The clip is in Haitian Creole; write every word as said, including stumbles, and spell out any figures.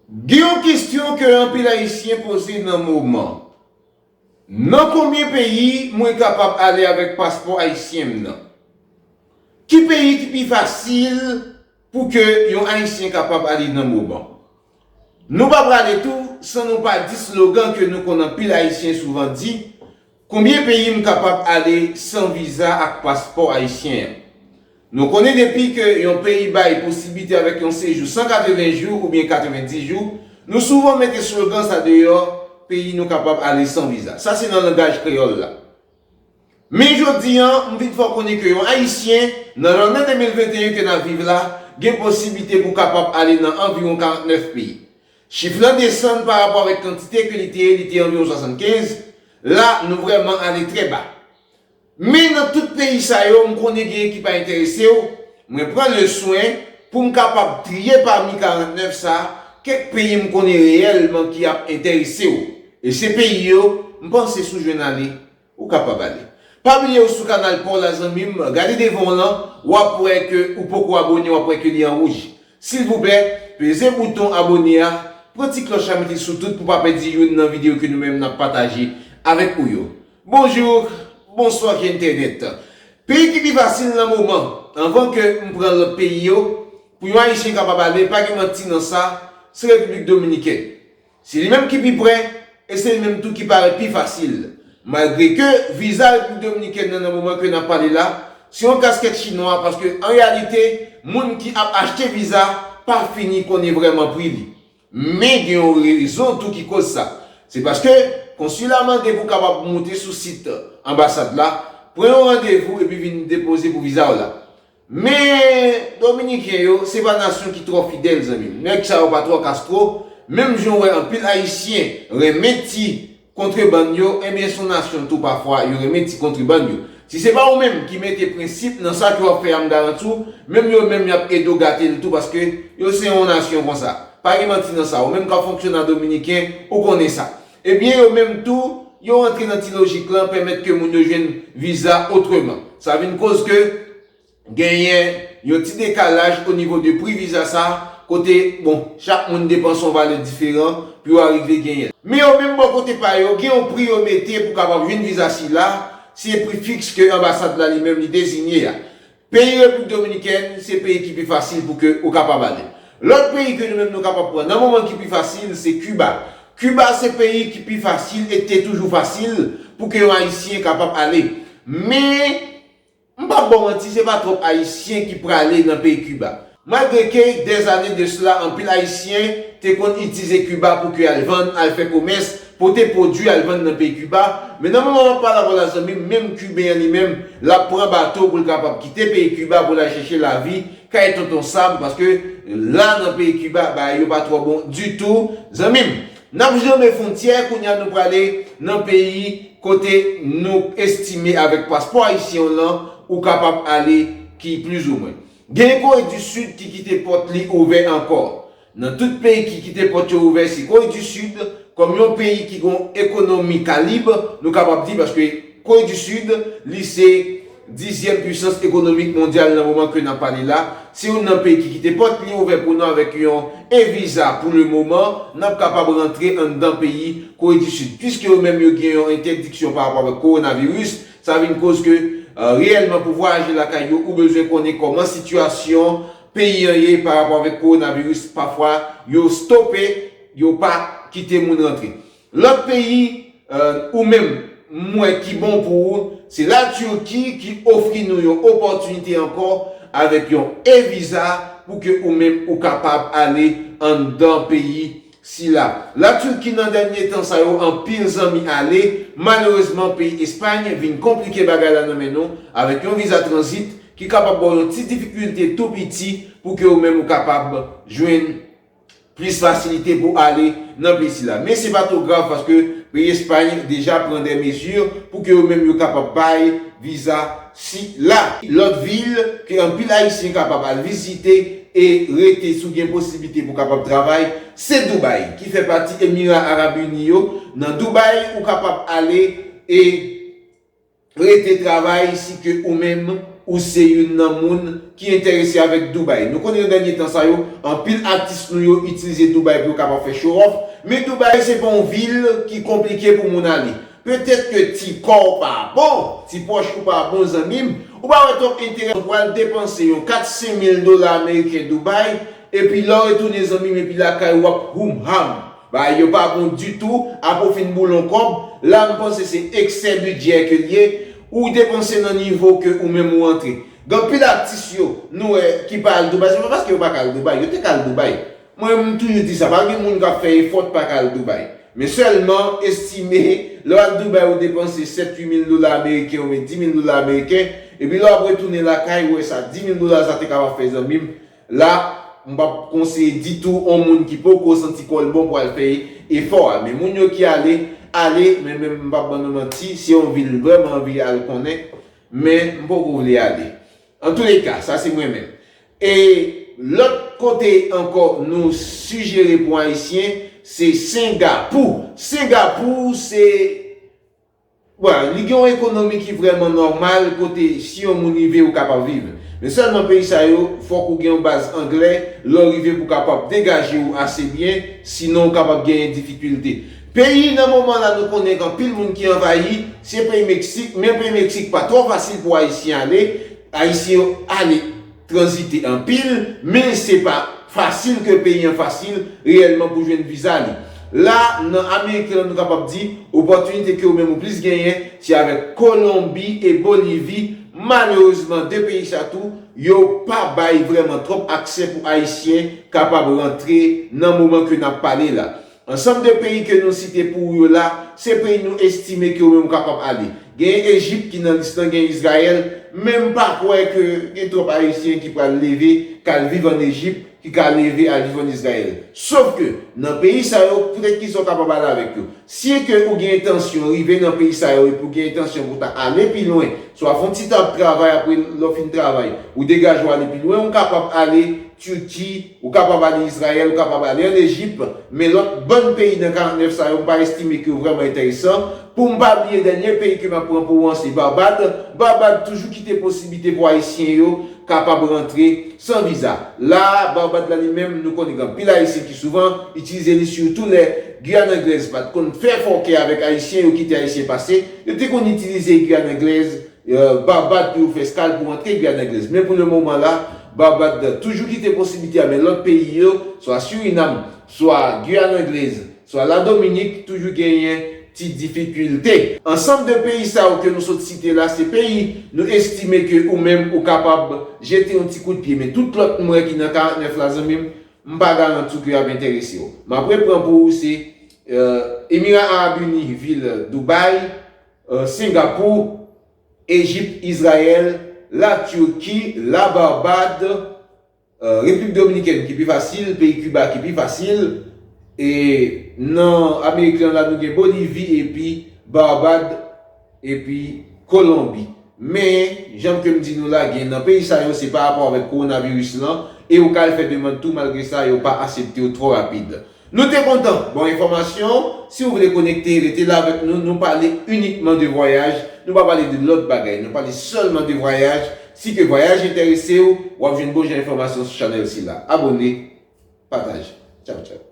Gen yon kesyon ke anpil Ayisyen poze nan moman. Nan konbyen peyi mwen kapab ale avèk paspò ayisyen m nan? Ki peyi ki pi fasil pou ke yon Ayisyen kapab ale nan moman? Nou pa prale tou san nou pa di slogan ke nou konn anpil Ayisyen souvan di, konbyen peyi m kapab ale san viza ak paspò ayisyen an? Nou konnen depi ke yon peyi bay posiblite avèk yon sejou san katreven jou oubyen katrevenndis jou, nou souvan mete slogan sa deyò, peyi nou kapab ale san viza. Sa se nan langaj kreyòl la. Men jodi an, m vin fè w konnen ke yon Ayisyen, nan lannen de mil venteyen ke n ap viv la, gen posiblite pou kapab ale nan anviwon karantnèf peyi. Chif lan desann pa rapò avèk kantite ke li te ye, li te anviwon swasannkenz. La, nou vrèman ale trè ba. Men nan tout peyi sa yo, m konnen gen ki pa enterese w. Mwen pran le swen pou m kapab triye pami karantnèf sa, kèk peyi m konnen reyèlman ki ap enterese w. E se peyi yo, m panse si w jwenn ale, ou kapab ale. Pa bliye w sou kanal pa w la zanmi m, gade devan w lan, w ap wè ke ou poko abone, w ap wè ke li an wouj. Silvouplè, peze bouton abone a, pran ti klòch la mete l sou tout pou pa pèdi youn nan videyo ke nou menm n ap pataje avèk ou yo. Bonjou, bonswa ki entènèt. Peyi ki pi fasil nan moman, anvan ke m pran lòt peyi yo, pou yon Ayisyen kapab ale, pa gen manti nan sa, se Repiblik Dominikèn. Se li menm ki pi prè, e se li menm tou ki parèt pi fasil. Malgre ke viza Repiblik Dominikèn nan, nan moman ke n ap pale la, se yon kaskèt chinwa, paske an reyalite, moun ki ap achte viza pa fini konnen vrèman pri li. Men gen yon rezon tou ki koz sa. Se paske konsila mande pou kapab moute sou sit anbasad la, pran yon randevou epi vin depoze pou viza w la. Men Dominiken yo, se pa nasyon ki twò fidèl, zanmi m. Nèg sa yo pa twò kastwo, menm jan w wè anpil Ayisyen renmen ti kontrebann yo, ebyen, se yon nasyon tou pafwa, yo renmen ti kontrebann yo. Si se pa ou menm ki mete prensip nan sa ke w ap fè a, m garanti w, menm yo menm y ap ede w gate l tou, paske yo se yon nasyon konsa. Pa gen manti nan sa, ou menm k ap fonksyone a Dominiken, ou konnen sa. Ebyen, yo menm tou, yo rantre nan ti lojik lan, pèmèt ke moun yo jwenn viza otreman. Sa vin koz ke genyen yon ti dekalaj o nivo de pri viza sa, kote, bon, chak moun depanse yon valè diferan pou yo arive genyen l. Men yo menm bò kote pa yo, gen yon pri yo mete pou kapab jwenn viza sila, se pri fiks ke anbasad la li menm li deziye a. Peyi Repiblik Dominikèn, se peyi ki pi fasil pou ke ou kapab ale. Lòt peyi ke nou menm nou kapab pran nan moman ki pi fasil, se Kiba. Kiba se peyi ki pi fasil e te toujou fasil pou ke yon Ayisyen kapab ale. Men, m p ap ba w manti, se pa twòp Ayisyen ki prale nan peyi Kiba. Malgre ke, dèzane de sela, anpil Ayisyen te konn itilize Kiba pou ke al vann, al fè komès, pote pwodui al vann nan peyi Kiba. Men nan moman m ap pale avè w la, zanmi m, menm Kiben an li menm, l ap pran bato pou l kapab kite peyi Kiba pou l al chèche lavi kay Tonton Sam, paske la nan peyi Kiba, bagay yo pa twò bon ditou, zanmi m. N ap janbe fwontyè, kounye a nou prale nan peyi kote nou estime avèk paspò ayisyen w lan, ou kapab ale ki plizoumwen. Gen Kore di Sid ki kite pòt li ouvè ankò. Nan tout peyi ki kite pòt yo ouvè, se Kore di Sid, kòm yon peyi ki gon ekonomi kalib, nou kapab di, paske Kore di Sid, li se dizyèm pwisans ekonomik mondyal nan moman ke n ap pale la. Se youn nan peyi ki kite pòt li ouvè pou nou avèk yon e-viza pou le moman, n ap kapab rantre anndan peyi Kore di Sid. Piske yo menm yo gen yon entèdiksyon pa rapò avèk kowonaviris, sa vin koz ke, euh, reyèlman pou vwayaje lakay yo, ou bezwen konnen kòman sitiyasyon peyi an ye pa rapò avèk kowonaviris, pafwa yo stope, yo pa kite moun rantre. Lòt peyi, euh, ou menm, m wè ki bon pou ou, se Latirki ki ofri nou yon opòtinite ankò avèk yon e-viza pou ke ou menm ou kapab ale anndan peyi sila. Latirki nan dènye tan sa yo, anpil zanmi ale, malerezman peyi Espay vin konplike bagay la nan men nou avèk yon viza tranzit ki kapab ba w yon ti difikilte tou piti pou ke ou menm ou kapab jwenn plis fasilite pou ale nan peyi sila. Men se pa twò grav paske peyi Espay deja pran de mezi pou ke yo menm yo kapab bay viza sila. Lòt vil ke anpil Ayisyen kapab al vizite e rete si w gen posiblite pou kapab travay, se Dubai, ki fè pati Emira Arab Ini yo. Nan Dubai, ou kapab ale e rete travay si ke ou menm ou se youn nan moun ki enterese avèk Dubai. Nou konnen nan dènye tan sa yo, anpil atis nou yo itilize Dubai pou yo kapab fè show off, men Dubai se pa yon vil ki konplike pou moun ale. Petèt ke ti kò w pa bon, ti pòch ou pa bon, zanmi m, ou pa wè twòp enterè pou al depanse yon kat senk mil dola ameriken Dubai, epi lè w retounen, zanmi m, epi lakay w ap houm ham. Bagay yo pa bon ditou, apre w fin boule yon kòb, la m panse se eksè bidjè ke l ye, ou depanse nan nivo ke ou menm ou antre. Gen anpil atis yo, nou wè, ki pa al Dubai, se pa paske yo pa ka al Dubai, yo te ka al Dubai. Mwen, m toujou di sa, pa gen moun k ap fè efò pa ka al Dubai. Men sèlman, estime, lè w al Dubai, ou depanse sèt, uit mil dola ameriken oubyen dis mil dola ameriken, epi lè w ap retounen lakay, ou wè sa dis mil dola sa te kapab fè, zanmi m, la, m p ap konseye ditou yon moun ki poko santi kò l bon pou al fè efò a. Men moun yo ki ale, ale, men menm m p ap ban nou manti, se yon vil m vrèman anvi al konnen, men m poko vle ale. Antouleka, sa se mwen menm. E lòt kote ankò nou sijere pou Ayisyen, se Sengapou. Sengapou, se Bon, li gen yon ekonomi ki vrèman nòmal, kote si yon moun rive, ou kapab viv. Men sèlman peyi sa yo, fòk ou gen yon baz anglè, lè w rive pou w kapab degaje w ase byen, sinon ou kapab genyen difikilte. Peyi nan moman la nou konnen gen anpil moun ki anvayi, se peyi Meksik, men peyi Meksik pa twò fasil pou Ayisyen ale, Ayisyen yo ale tranzite anpil, men se pa fasil ke peyi an fasil reyèlman pou jwenn viza li. La, nan Amerik lan, nou kapab di, opòtinite ke ou menm ou plis genyen, se avèk Kolonbi e Bolivi. Malerezman, de peyi sa tou, yo pa bay vrèman twòp aksè pou Ayisyen kapab rantre nan moman ke n ap pale la. Ansanm de peyi ke nou site pou ou yo la, se peyi nou estime ke ou menm ou kapab ale. Gen Ejip ki nan lis lan, gen Izrayèl, men m pa kwè ke gen twòp Ayisyen ki pral leve, k al viv ann Ejip, ki ka leve al viv ann Izrayèl. Sof ke, nan peyi sa yo, poutèt kisa w kapab ale avèk yo? Si ke ou gen entansyon rive nan peyi sa yo epi ou gen entansyon pou ta ale pi lwen, swa fè yon ti tan ap travay, apre lè w fin travay, ou degaje w ale pi lwen, ou kapab ale Tiki, ou kapab ale Izrayèl, ou kapab ale ann Ejip, men lòt bann peyi nan karant nèf sa yo, m pa estime ke yo vrèman enteresan. Pou m pa bliye, dènye peyi ke m ap pran pou ou an, se Barbad. Barbad toujou kite posiblite pou Ayisyen yo kapab rantre san viza. La, Barbad la li menm, nou konnen gen anpil Ayisyen ki souvan itilize li, sitou lè Giyàn Anglèz pa t konn fè fòkè avèk Ayisyen, yo kite Ayisyen pase, yo te konn itilize Giyàn Anglèz, Barbad pou yo fè eskal pou antre Giyàn Anglèz. Men pou le moman la, Barbad toujou kite posiblite a, men lòt peyi yo, swa Surinam, swa Giyàn Anglèz, swa Ladominik, toujou genyen ti difikilte. Ansanm de peyi sa yo ke nou sot site la, se peyi nou estime ke ou menm ou kapab jete yon ti kout pye, men tout lòt m wè ki nan karant nèf la, zanmi m, m pa garanti w ke y ap enterese w. M ap repran pou ou, se Emira Arab Ini, vil Dubai, Singapou, Ejip, Izrayèl, Latiki, Labarbad, Repiblik Dominikèn ki pi fasil, peyi Kiba ki pi fasil, e nan Amerik lan la nou gen Bolivi epi Barbad epi Kolonbi. Men, jan ke m di nou la, gen nan peyi sa yo se pa rapò avèk kowonaviris lan, e ou ka al fè demann tou, malgre sa yo pa aksepte w twò rapid. Nou te kontan ba w enfòmasyon. Si w vle konekte, rete la avèk nou. Nou pale inikman de vwayaj. Nou pa pale de lòt bagay. Nou pale sèlman de vwayaj. Si ke vwayaj enterese w, w ap jwenn bon jan enfòmasyon sou chanèl sila. Abone, pataje. Tchaw, tchaw.